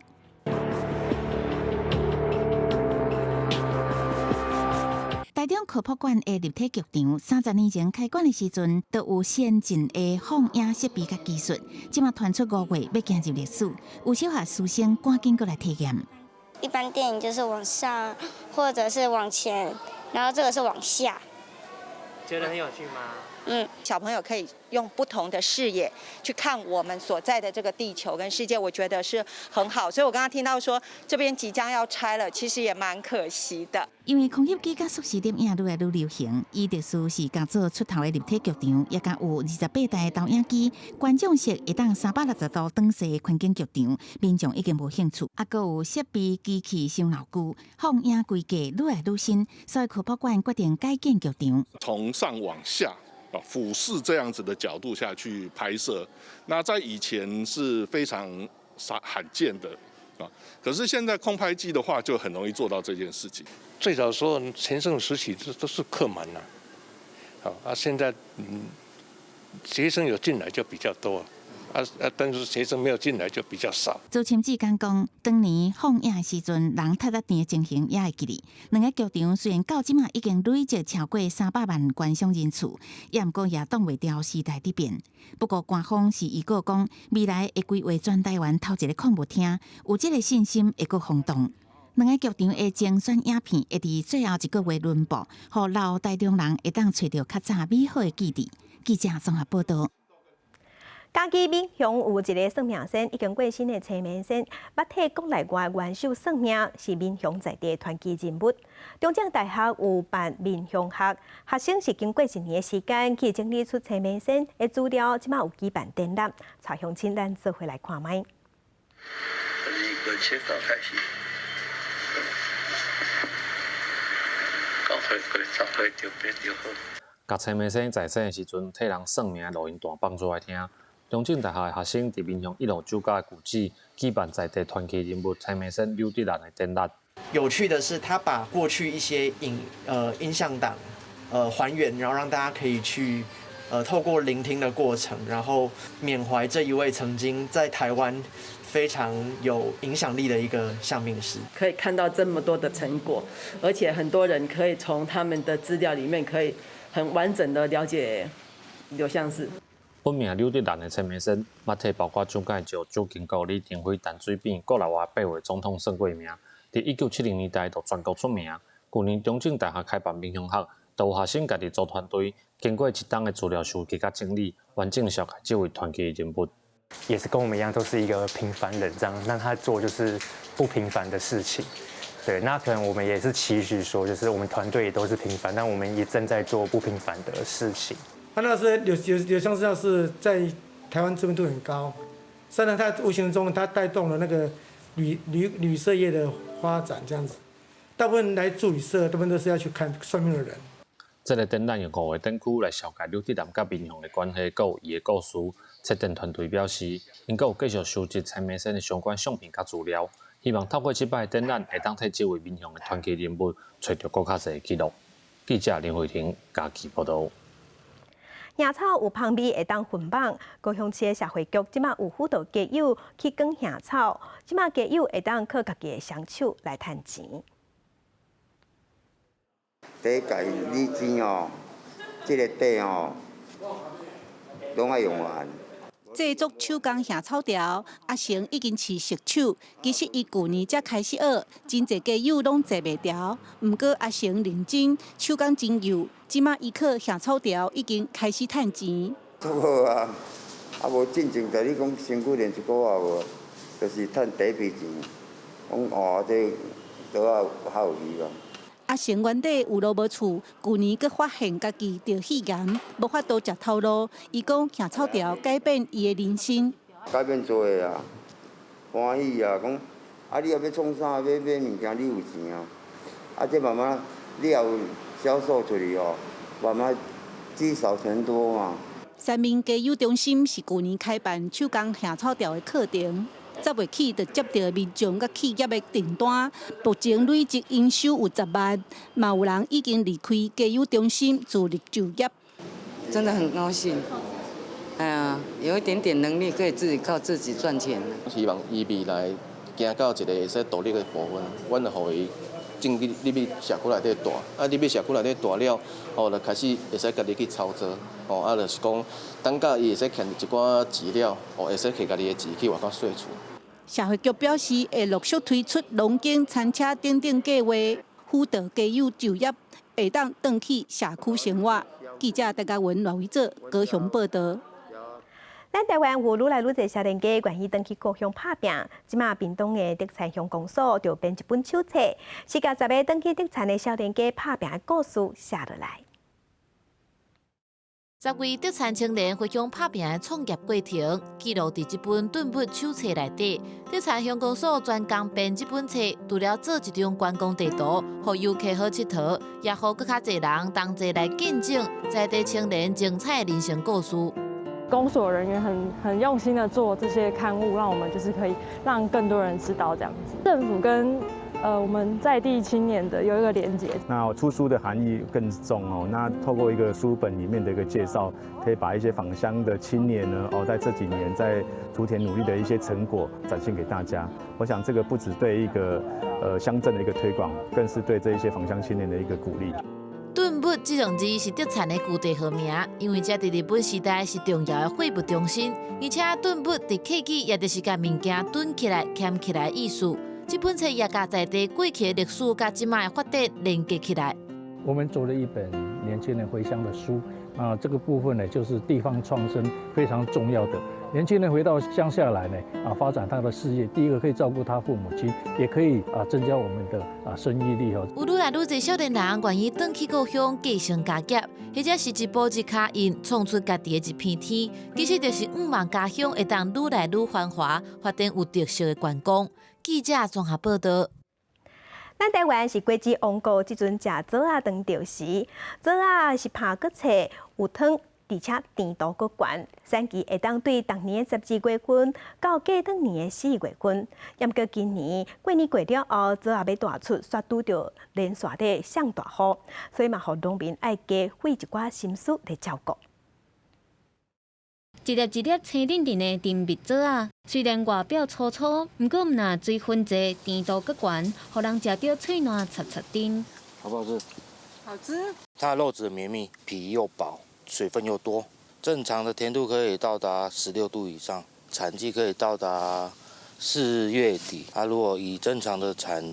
台中科博館的立體劇場，30年前開館的時陣，就有先進的放映設備佮技術。這馬傳出5月欲行入歷史，有小學師生趕緊過來體驗。一般電影就是往上，或者是往前，然後這個是往下。覺得很有趣嗎？嗯，小朋友可以用不同的視野去看我們所在的這個地球跟世界，我覺得是很好。所以我剛剛聽到說這邊即將要拆了，其實也蠻可惜的。因為空翕機佮速時攝影愈來愈流行，伊就是是共做出頭的立體劇場，也佮有28台投影機，觀眾席會當360度轉勢的環境劇場，民眾已經無興趣。啊，閣有設備機器傷老舊，放映規格愈來愈新，所以科博館決定改建劇場。從上往下。俯視這樣子的角度下去拍攝，那在以前是非常少罕見的啊。可是現在空拍機的話，就很容易做到這件事情。最早時候全盛時期這都是客滿啦，好啊，現在學生有進來就比較多。啊啊！但是學生沒有進來就比較少。周清志講講，當年放映的時陣，人塞得甜的情形也會記得。兩个劇場雖然到這馬已經累積超過300萬觀賞人次，也毋過也擋袂牢時代的變。不過官方是預告講，未來會規劃全台灣頭一個礦物廳，有這个信心會閣轟動。兩个劇場的精選影片會佇最後一个月輪播，予老台中人會當揣著較早美好的記憶。記者綜合報導。嘉義民雄有一个算命仙已經過身的崔明仙，捌替國內外元首算命，是民雄在地傳奇人物。中正大學有辦民雄學，學生是經過一年的時間去整理出崔明仙的資料，這馬有舉辦展覽，帶鄉親咱做伙來看覓。共崔明仙在生的時陣，替人算命錄音帶放出來聽。中正大學的學生佇民雄一路酒家舊址舉辦在地傳奇人物崔明仙柳德蘭的展覽。有趣的是，他把過去一些音像檔還原，然後讓大家可以去透過聆聽的過程，然後緬懷這一位曾經在台灣非常有影響力的一個相命師。可以看到這麼多的成果，而且很多人可以從他們的資料裡面可以很完整的了解柳相氏。本名柳德蘭的崔明仙，捌替包括蔣介石、蔣經國、李登輝、陳水扁、國內外八位總統算過命。佇1970年代就全國出名。舊年中正大學開辦民雄學，就有學生家己組團隊，經過一冬的資料收集佮整理，完整紹介這位傳奇人物。也是跟我們一樣，都是一個平凡人，這樣，那他做就是不平凡的事情。對，那可能我們也是期許說，就是我們團隊也都是平凡，但我們也正在做不平凡的事情。他那時柳相氏是在台灣知名度很高，雖然他無形中他帶動了那個旅社業的發展，這樣子，大部分來住旅社，大部分都是要去看算命的人。這个展覽用5个展區來紹介柳德蘭佮民雄的關係，閣有伊的故事。策展團隊表示，𪜶閣有繼續收集崔明仙的相關相片佮資料，希望透過這擺的展覽，會當替這位民雄的傳奇人物揣著閣較濟的記錄。記者林慧婷嘉義報導。野草有芳味，會當熏網。高雄市的社會局這馬有輔導街友去耕野草，這馬街友會當靠家己的雙手來趁錢。第一屆你錢哦，這个底哦，攏愛用完。製作手工杏草條，阿成已經飼熟手。其實伊舊年才開始學，真濟家友攏坐袂牢。毋過阿成認真，手工真幼，這馬伊靠杏草條已經開始趁錢。足好啊，啊無進前就你講身軀練一個月無，就是趁第一筆錢。講哦，這桌仔較有希望。阿成原底有路無厝，舊年閣發現家己著肺癌，無法度食頭路。伊講杏草條改變伊的人生，改變多个啊，歡喜啊！講啊，你若欲創啥，欲買物件，你有錢啊！啊，這慢慢你也有銷售出去哦，慢慢積少成多嘛。三民家友中心是舊年開辦手工杏草條的課程。十月起就接著民眾佮企業的訂單，目前累積營收有10萬，嘛有人已經離開家友中心自立就業。真的很高興，哎呀，有一點點能力可以自己靠自己賺錢。希望伊未來行到一個會使獨立的部分，阮就予伊進去入去社區內底蹛，啊入去社區內底蹛了，哦，就開始會使家己去操作，哦，啊就是講，等到伊會使挾一寡錢了，哦，會使摕家己的錢去外口稅厝。社會局表示，會陸續推出農耕餐車等等計劃，輔導家友就業，會當轉去社區生活。記者戴家文、羅維哲高雄報導。咱台灣有愈來愈濟少年家願意轉去故鄉拍拚。這馬屏東的竹田鄉公所就編一本手冊，是共10个轉去竹田的少年家拍拚的故事寫落來。 10位竹田青年回鄉拍拚的創業過程，記錄佇這本頓物手冊內底。竹田鄉公所專工編這本冊，除了做一張觀光地圖，予遊客好𨑨迌，也予閣較濟人同齊來見證在地青年精彩的人生故事。公所人員很用心的做這些刊物，讓我們就是可以讓更多人知道這樣子。政府跟我們在地青年的有一個連結。那出書的含義更重哦。那透過一個書本裡面的一個介紹，可以把一些返鄉的青年呢，哦，在這幾年在竹田努力的一些成果展現給大家。我想這個不只對一個鄉鎮的一個推廣，更是對這一些返鄉青年的一個鼓勵。頓物這兩字是竹田的舊地號名，因為這佇日本時代是重要的貨物中心，而且頓物佇客語也就是共物件囤起來、儉起來的意思。這本冊也共在地過去的歷史佮這馬的發展連結起來。我們做了一本年輕人回鄉的書，啊，這個部分呢，就是地方創生非常重要的。年輕人回到鄉下來呢，啊，發展他的事業，第一個可以照顧他父母親，也可以啊增加我們的啊生育率哦。有愈來愈濟少年人願意轉去故鄉繼承家業，或者是一步一跤印創出家己的一片天，其實就是向望家鄉會當愈來愈繁華，發展有特色的觀光。記者綜合報導。咱台灣是果子王國，這陣食棗仔當著時，棗仔是拍閣脆有湯，而且甜度閣懸，產期會當對逐年的12月份到過轉年的4月份。毋過今年過年過了後，棗仔欲大出，煞拄著連續咧上大雨，所以嘛，予農民愛加費一寡心思來照顧。一粒一粒青嫩嫩的甜蜜棗仔，雖然外表粗粗，毋過毋但水分濟，甜度閣懸，予人食著喙瀾擦擦甜。好不好吃？好吃。它的肉質綿密，皮又薄，水分又多，正常的甜度可以到達16度以上，產季可以到達4月底。它如果以正常的產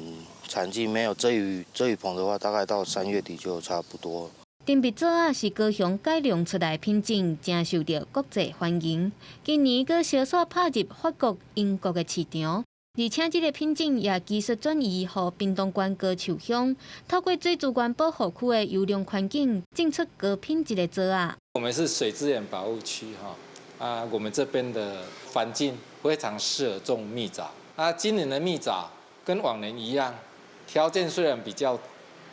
季沒有遮雨棚的話，大概到3月底就差不多。甜蜜棗仔是高雄改良出來品種，誠受著國際歡迎。今年閣相紲拍入法國、英國的市場，而且這个品種也技術轉移予屏東縣高樹鄉，透過水資源保護區的優良環境，種出高品質的棗仔。我們是水資源保護區哈，啊，我們這邊的環境非常適合種蜜棗。啊，今年的蜜棗跟往年一樣，條件雖然比較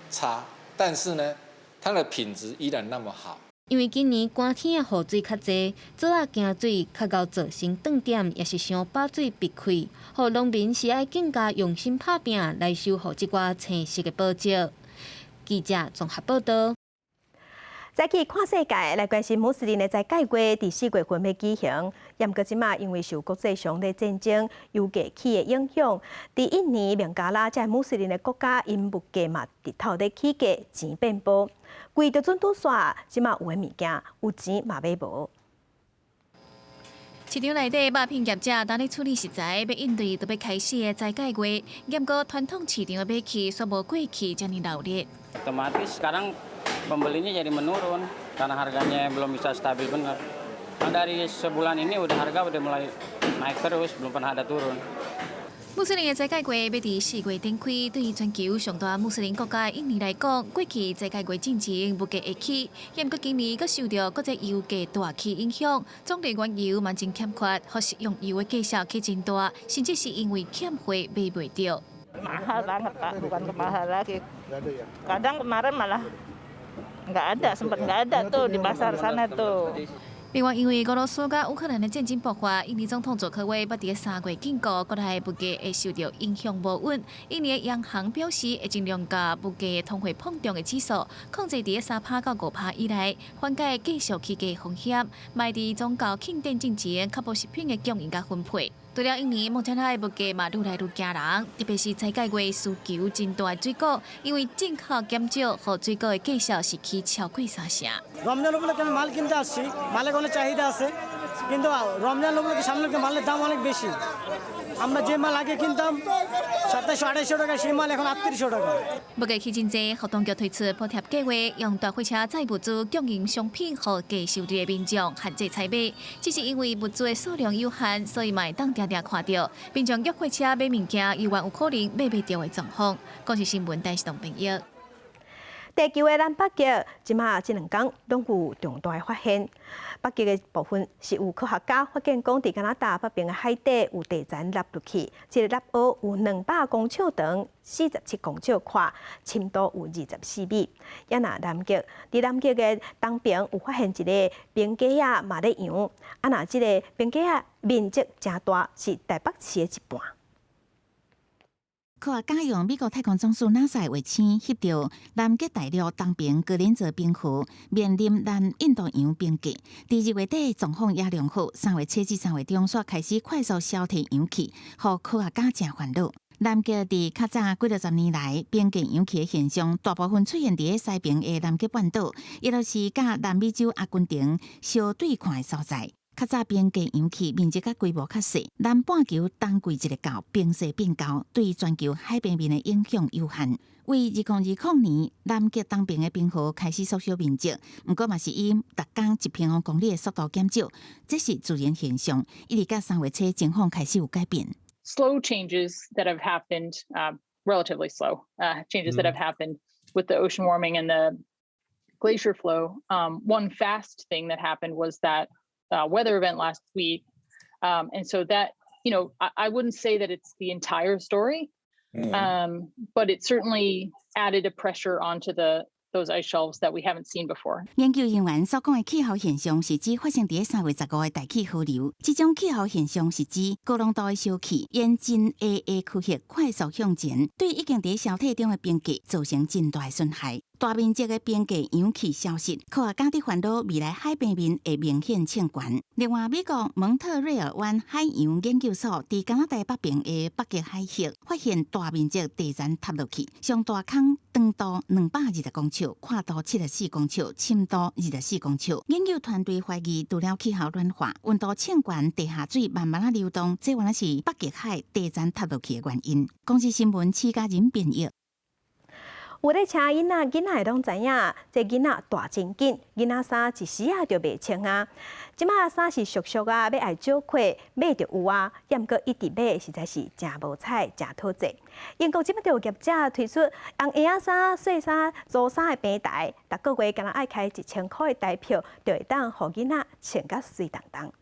差，但是呢，它的品質依然那麼好。因為今年寒天的雨水較濟，棗仔驚水較𠢕造成斷點，也是傷飽水閉開，予農民是愛更加用心拍拚來守護這寡青色的寶石。記者綜合報導。再去看世界，來關心穆斯林的齋戒月，佇四月份欲舉行。毋過這馬因為受國際上的戰爭、油價起的影響，佇印尼、孟加拉這穆斯林的國家，𪜶物價嘛直透咧起價，錢變薄。規就準拄煞，這馬有的物件有錢嘛買無。市場內底肉品業者當咧處理食材，欲應對就欲開始的齋戒月。毋過傳統市場的買氣，煞無過去遮爾鬧熱。 Otomatis sekarang pembelinya jadi menurun karena harganya belum bisa stabil benar. Nah, dari sebulan ini udah harga udah mulai naik terus, belum pernah ada turun. 穆斯林的齋戒月欲佇四月展開，對於全球上大穆斯林國家印尼來講，過去齋戒月進前物價會起，毋過今年閣受著國際油價大起影響，總理原油嘛真欠缺，予食用油的價數起真大，甚至是因為欠貨買袂著。 Mahal banget, Pak, bukan kemahalan lagi. Kadang kemarin malah nggak ada, sempat nggak ada tuh di pasar sana tuh. 另外，因為俄羅斯佮烏克蘭的戰爭爆發，印尼總統佐科威捌佇3月警告，國內物價會受著影響無穩。印尼的央行表示，會盡量共物價通貨膨脹的指數控制佇3趴到5趴以內，緩解繼續起價風險。嘛佇宗教慶典進前，確保食品的供應佮分配。除了印尼，孟加拉的物價嘛愈來愈驚人，特別是齋戒月需求真大的水果，因為進口減少，予水果的價數是起超過三成。 রমজান উপলক্ষে আমি মাল কিনতে আসছি, মালের অনেক চাহিদা আছে, কিন্তু রমজান উপলক্ষে সামনে মালের দাম অনেক বেশি। আমরা যে মাল আগে কিনতাম 2700-2800 টাকা, সেই মাল এখন 3800 টাকা। 物價起真濟，予當局推出補貼計劃，用大貨車載物資供應商品，予低收入的民眾限制採買。只是因為物資的數量有限，所以嘛會當定定看著民眾約貨車買物件，猶原有可能買袂著的狀況。公視新聞台視東編譯。地球的南北極，這馬這兩工攏有重大的發現。北極的部分是有科學家發現講，佇加拿大北邊的海底有地層凹落去，這个凹凹有200公尺長、47公尺寬，深度有24米。也若南極，佇南極的東邊有發現一个冰塊仔嘛咧揚，啊若這个冰塊仔面積誠大，是台北市的一半。科學家用美國太空總署 NASA 衛星翕著南極大陸東邊格林澤冰河面臨南印度洋冰蓋，佇2月底狀況也良好，3月初至3月中煞開始快速消退揚起，予科學家誠煩惱。南極佇較早幾六十年來，冰蓋揚起的現象，大部分出現佇西邊的南極半島，也就是佮南美洲阿根廷相對看的所在。較早冰蓋揚起面積佮規模較細，南半球冬季一個到冰勢變厚，對全球海平面的影響有限。為2020年，南極東邊的冰河開始縮小面積，毋過嘛是以逐工1平方公里的速度減少，這是自然現象。一直到3月初，情況開始有改變。 Slow changes that have happened, relatively slow changes that have happened with the ocean warming and the glacier flow. One fast thing that happened was that weather event last week. And so that, I wouldn't say that it's the entire story, but it certainly added a pressure onto those ice shelves that we haven't seen before. 研究人員所講的氣候現象是指發生佇3月15的大氣河流。這種氣候現象是指高濃度的燒氣沿真下的區域快速向前，對已經佇消退中的冰蓋造成真大的損害。大面積的冰蓋揚起消失，科學家佇煩惱未來海平面會明顯升懸。另外，美國蒙特瑞爾灣海洋研究所佇加拿大北邊的北極海域發現大面積地層塌落去，上大空長度220公尺，寬度74公尺，深度24公尺。研究團隊懷疑，除了氣候暖化、溫度升懸、地下水慢慢仔流動，這原來是北極海地層塌落去的原因。公視新聞，施嘉仁編譯。有咧車囡仔，囡仔攏知影，這囡仔大真緊，囡仔衫一時仔就袂穿啊。這馬衫是俗俗啊，欲愛借貨買就有啊，毋過一直買實在是誠無彩，誠討債。英國這擺就有業者推出用嬰仔衫、細衫、租衫的平台，逐個月干焦愛開1000箍的台票，就會當予囡仔穿甲媠當當。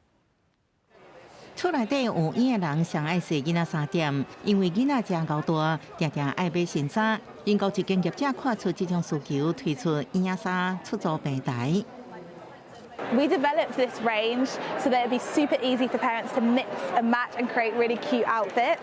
厝內底有嬰的人上愛踅囡仔衫店，因為囡仔誠𠢕大，定定愛買新衫。英國一間業者看出這種需求，推出嬰仔衫出租平台。 We developed this range so that it'd be super easy for parents to mix and match and create really cute outfits.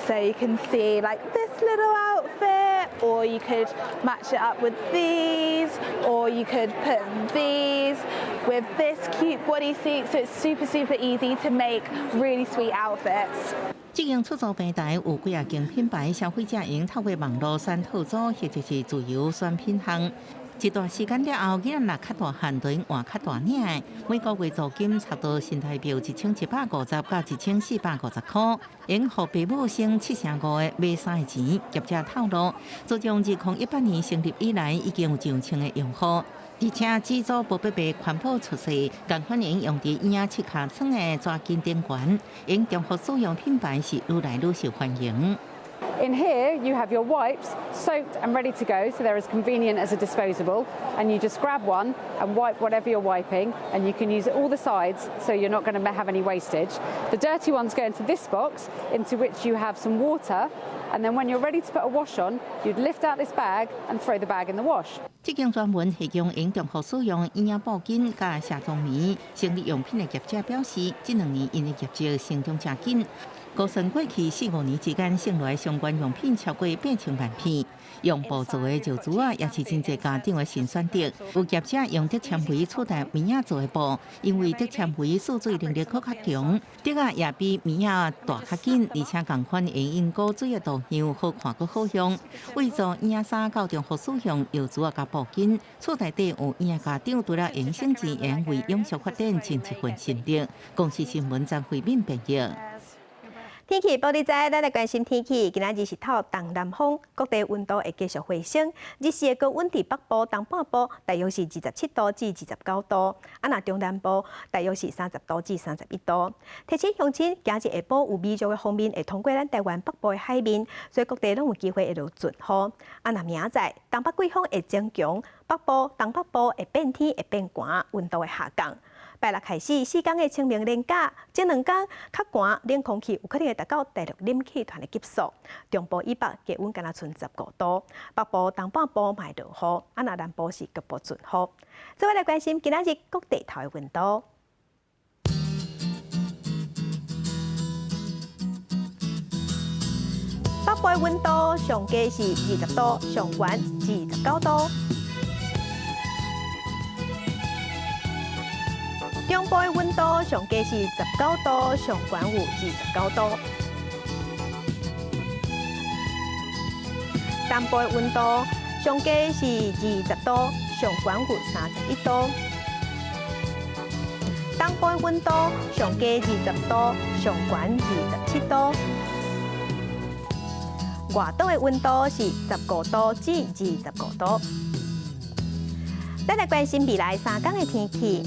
So you can see, like, this little outfit. Or you could match it up with these, or you could put these with this cute bodysuit. So it's super, super easy to make really sweet outfits. 這間出租平台有幾仔間品牌，消費者會透過網路選套組，或者是自由選品項。一段時間了後，囡仔若較大漢，就換較大領。每個月租金差不多新台幣1750到1450箍，會予爸母省7成5的買衫的錢。業者透露，自從2018年成立以來，已經有上千个用戶。而且紙組無必備環保出世，仝款會用佇嬰仔拭尻川的紙巾頂懸，用重複使用品牌是愈來愈受歡迎。 In here, you have your wipes soaked and ready to go, so they're as convenient as a disposable. And you just grab one and wipe whatever you're wiping, and you can use all the sides, so you're not going to have any wastage. The dirty ones go into this box, into which you have some water, and then when you're ready to put a wash on, you'd lift out this bag and throw the bag in the wash. 這間專門提供用重複使用嬰仔布巾佮卸妝棉、生理用品的業者表示，這兩年𪜶的業績成長誠緊。估算過去四五年之間，剩落相關用品超過8000萬片。用布做的尿苴仔也是真濟家長的新選擇。有業者用竹纖維取代棉仔做的布，因為竹纖維吸水能力閣較強，竹仔也比棉仔彈較緊，而且仝款會用古水的圖樣好看閣好用。為做嬰仔衫到重複使用尿苴仔佮布巾，厝內底有嬰仔家長除了會省錢，會為永續發展盡一份心力。公視新聞張惠敏編譯。天氣報你知，咱來關心天氣。今仔日是透東南風，各地溫度會繼續回升。日時的高溫佇北部、東半部大約是27度至29度，啊，若中南部大約是30度至31度。提醒鄉親，今日下晡有微弱的鋒面會通過咱台灣北部的海面，所以各地攏有機會會落陣雨。啊，若明仔載東北季風會增強，北部、東北部會變天會變寒，溫度會下降。拜六開始，四天的清明連假，這兩天較寒，冷空氣有可能會達到大陸冷氣團的級數。中部以北低溫干焦賰15度，北部、東半部嘛會落雨，啊，若南部是局部陣雨。做伙來關心今仔日各地頭的溫度。北部的溫度上低是20度，上懸29度。中部的溫度上低是19度，上懸有29度。南部的溫度上低是20度，上懸有31度。東部的溫度上低20度，上懸27度。外島的溫度是15度至25度。咱來關心未來三天的天氣。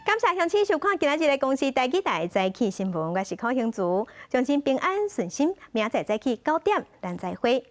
感謝鄉親收看今仔日的公視台語台早起新聞，我是柯興竹，相信平安順心，明仔載早起9點，咱再會。